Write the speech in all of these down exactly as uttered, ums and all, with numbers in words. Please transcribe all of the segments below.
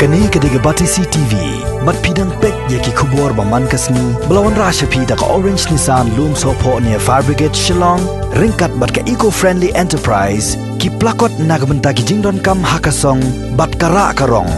Kane ka dei ka Batesi T V. Bad phi dang peit ïa ki khubor ba man ka sngi ba la wanrah sha phi da ka Orange Nissan Lumsohphoh near Fire Brigade Shillong, ryngkat bad ka Eco Friendly Enterprise, ki plakot na ka bynta ki jingdonkam ha ka song bad ka rah ka rong.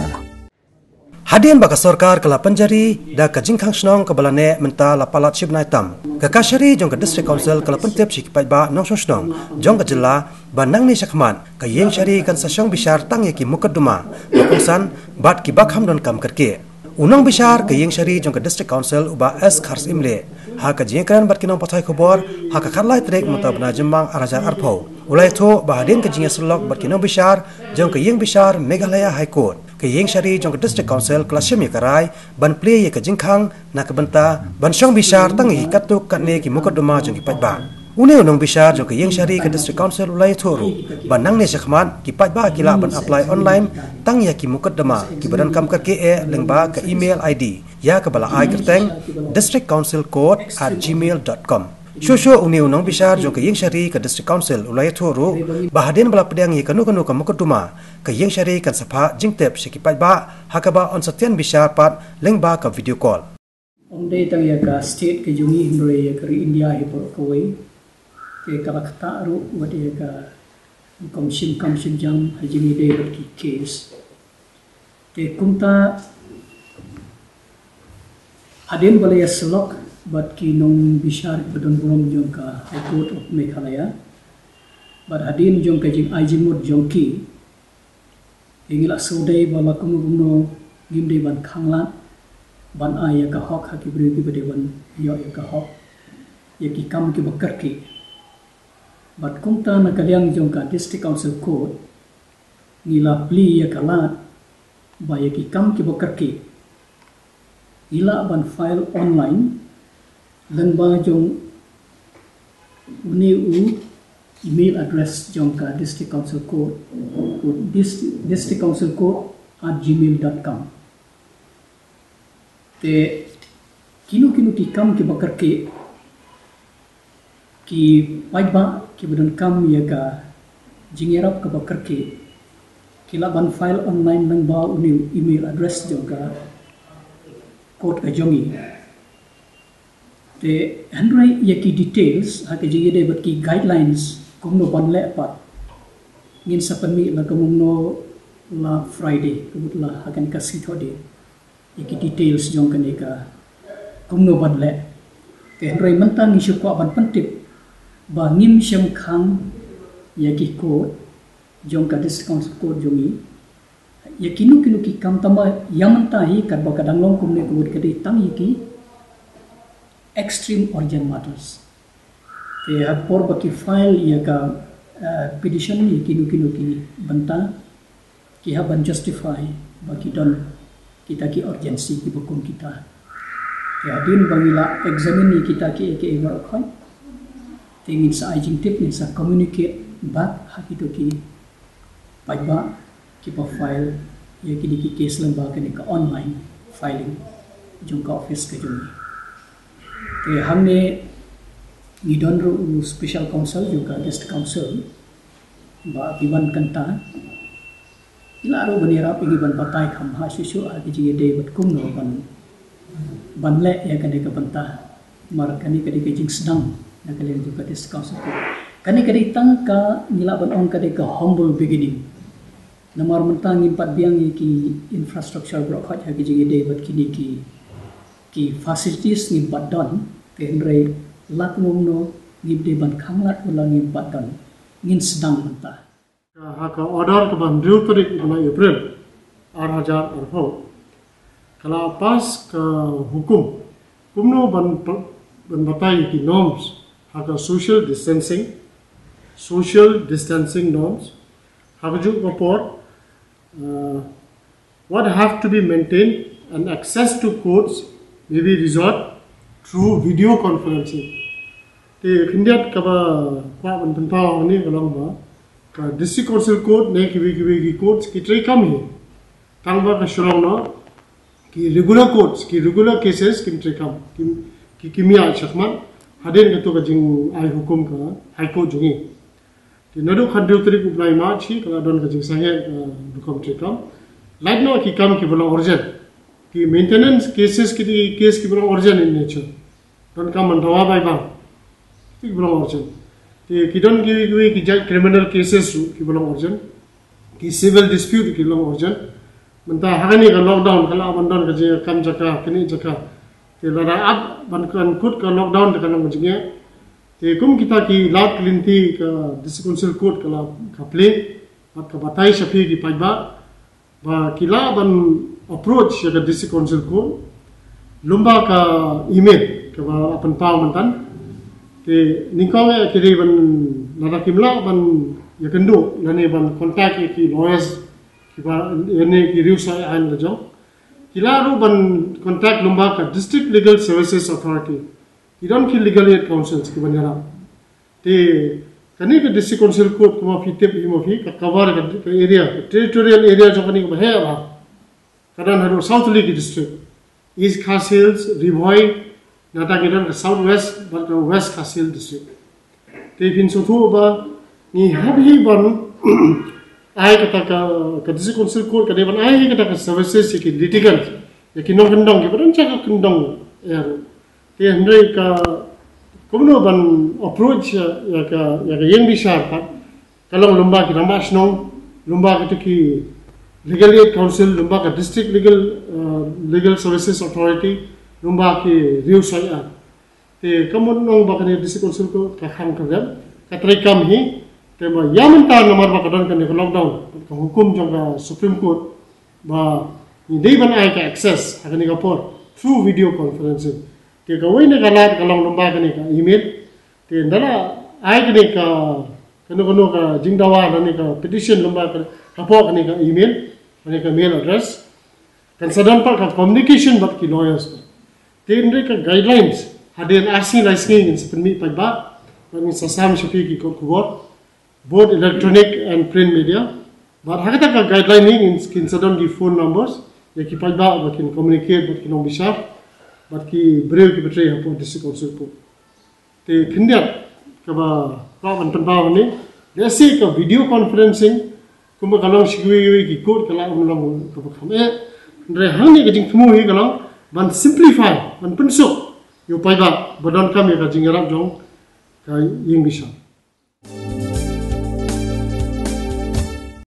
Hadien ba ka sorkar ka la pynjari da ka jingkhang shnong kaba la neh mynta la palat shibnai tam, ka kashari jong ka District Council ka la pyntip sha ki paidbah nongshong shnong jong ka jylla ba nangne shakhmat ka ïing shari kan sa shong bishar tang ïa ki mukotduma ba kongsan bad kiba kham donkam kyrkieh. U nongbishar ka ïing shari jong ka District Council, u Bah S Kharsimleh, ha ka jingïakren bad ki nongpathai khubor ha ka khatlai tarik mynta u bnai Jymmang ar hajar arphew, u la ïathuh ba hadien ka jingïasyllok bad ki nongbishar jong ka ïing bishar Meghalaya High Court, ka ïing shari jong ka District Council ka la shim ïa ka rai ban plie ïa ka jingkhang na ka bynta ban shong bishar tang ïa ki katto katne ki mukotduma jong ki paidbah. Une u nongbishar jong ka ïing shari ka District Council u la ïathuh ruh ba nangne shakhmat ki paidbah ki lah ban apply online tang ïa ki mukotduma kiba donkam kyrkieh lyngba ka email I D ïa kaba la ai kyrteng district council court at gmail dot com. Shuh shuh une u nongbishar jong ka ïing shari ka District Council u la ïathuh ruh ba hadien ba la pdiang ïa kano kano ka mukotduma, ka ïing shari kan sa phah jingtip sha ki paidbah ha kaba yn sa tian bishar pat lyngba ka video call. Ym dei tang ïa ka state ka jong ngi hynrei ïa ka ri India hi baroh kawei. Te ka la ktah ruh wat ïa ka kam shim kam shim jam ha jingïadei bad ki case. Te kumta hadien ba la ïasyllok bad ki nongbishar kiba don burom jong ka High Court of Meghalaya, bad hadien jong ka jingai jingmut jong ki, te ngi la sngewdei ba la kumno kumno ngim dei ban khanglad ban ai ïa ka hok ha ki briew kiba dei ban ïoh ïa ka hok ïa ki kam kiba kyrkieh. Bad kumta na ka liang jong ka District Council Court ngi la plie ïa ka lad ba ïa ki kam kiba kyrkieh ngi lah ban file online lyngba jong une u email address jong ka District Council Court, ku dist-, district council court at gmail dot com. Te kino kino ki kam kiba kyrkieh, ki paidbah kiba donkam ïa ka jingïarap kaba kyrkieh ki lah ban file online lyngba une u email address jong ka court ka jong ngi. Te hynrei ïa ki details ha ka jingïadei bad ki guidelines kumno ban leh pat ngin sa pynmih la kumno la Friday, ka mut la ha kane ka sngi Thohdieng, ïa ki details jong kane ka kumno ban leh. Te hynrei mynta ngi shu kwah ban pyntip ba ngim shym khang ïa ki court jong ka District Council Court jong ngi ïa kino kino ki kam, tangba ïa mynta hi katba ka dang long kumne ka mut ka dei tang ïa ki extreme urgent matters. Te ha por ba ki file ïa ka, eh, petition ïa kino kino ki bynta, ki hap ban justify ba ki don kita ki urgency kiba kum kita. Te hadien ba ngi la examine ïa kita kiei kiei baroh khoit, te ngin sa ai jingtip, ngin sa communicate back ha kito ki paidbah kiba file ïa kine ki case lyngba kane ka online filing jong ka office ka jong ngi. Te hangne ngi don ruh u special counsel jong ka District Council, Bah Biban Kynta. I lah ruh ban ïarap ïa ngi ban batai kham bha shuh shuh ha ki jingïadei bad kumno ban, ban leh ïa kane ka bynta. Namar kane ka dei ka jingsdang na ka liang jong ka District Council. Kane ka dei tang ka ngi lah ban ong ka dei ka humble beginning. Namar mynta ngim pat biang ïa ki infrastructure baroh khoit ha ki jingïadei bad kine ki, ki facilities ngim pat don, te hynrei la kumno ngim dei ban khanglad ba la ngim pat don, ngin sdang mynta. Ha ka order kaba hynriew tarik u bnai April ar hajar arphew, ka la pass ka hukum kumno ban pl-, ban batai ki norms ha ka social distancing, social distancing norms, ha ka juh ka por, uh, what have to be maintained and access to courts may be resolved through video conferencing. Te khyndiat kaba kwah ban pynpaw hangne ka long ba ka District Council Court ne kiwei kiwei ki courts ki treikam hi. Tangba ka shu long noh ki regular courts, ki regular cases kim treikam, ki, ki, kim ïaid shakhmat hadien kato ka jingai hukum ka High Court jong ngi. Te naduh ka hynriew tarik u bnai March hi ka la don ka jingsangeh ka rukom treikam. Lait noh ki kam kiba long urgent. Ki maintenance cases ki dei ki case kiba long urgent in nature. Donkam ban dawa bai bang. Ki ba long urgent. Te ki don kiwei kiwei ki jait criminal cases ruh kiba long urgent. Ki civil dispute ki long urgent. Mynta ha kane ka lockdown ka lah ban don ka jingkam jaka, kane jaka. Te lada ap ban kan kut ka lockdown te ka long ka jingeh. Te kum kita ki lad ki lynti ka District Council Court ka la ka plie bad ka batai sha phi ki paidbah ba ki lah ban approach ïa ka District Council Court lyngba ka email kaba la pynpaw myntan. Te nyngkong eh ki dei ban, lada kim lah ban ïakynduh lane ban contact ïa ki lawyers kiba, ïa ne ki riew saiñ aiñ la jong, ki lah ruh ban contact lyngba ka District Legal Services Authority. Ki don ki Legal Aid Councils kiban ïarap. Te kane ka District Council Court kumba phi tip hi ma phi ka cover ka, ka area, ka territorial area jong kane kaba heh bha. Ka don haduh South Lake District, East Khasi Hills, Ri Bhoi, nangta ki don ka South West bad ka West Khasi Hills District. Te phin sngewthuh ba ngi hap hi ban ai kata ka, ka District Council Court ka dei ban ai hi kata ka services ïa ki litigants, ïa ki nongkyndong kiba don sha ka kyndong ïa ruh. Te hynrei ka kumno ban approach ïa, ïa ka, ïa ka ïing bishar pat ka long lyngba ki rangbah shnong, lyngba kito ki Legal Aid Council, lyngba ka District Legal, uh, Legal Services Authority, lyngba ki riew saiñ aiñ. Te ka mut nong ba kane District Council Court ka khang ka rem, ka treikam hi. Te ba ïa mynta namar ba ka don kane ka lockdown, ka hukum jong ka Supreme Court ba ngi dei ban ai ka access ha kane ka por through video conferencing. Te kawei na ka lad ka long lyngba kane ka email. Te ynda la ai kane ka, kano kano ka jingdawa lane ka petition lyngba ka, hapoh kane ka email, kane ka mail address, kan sa don pat ka communication bad ki lawyers. Te hynrei ka guidelines hadien ar sngi lai sngi ngin sa pynmih paidbah bad ngin sa sam sha phi ki kot khubor, both electronic and print media. Bad ha kata ka guideline hi ngin, kin sa don ki phone numbers ïa ki paidbah ba kin communicate bad ki nongbishar bad ki briew kiba trei hapoh District Council Court. Te khyndiat kaba kwah ban pynpaw hangne, lehse ka video conferencing kumba ka long sha kiwei kiwei ki court ka lah ban long kaba kham eh. Hynrei hangne ka jingthmu hi ka long ban simplify, ban pynsuk ïa u paidbah ba donkam ïa ka jingïarap jong ka ïing bishar.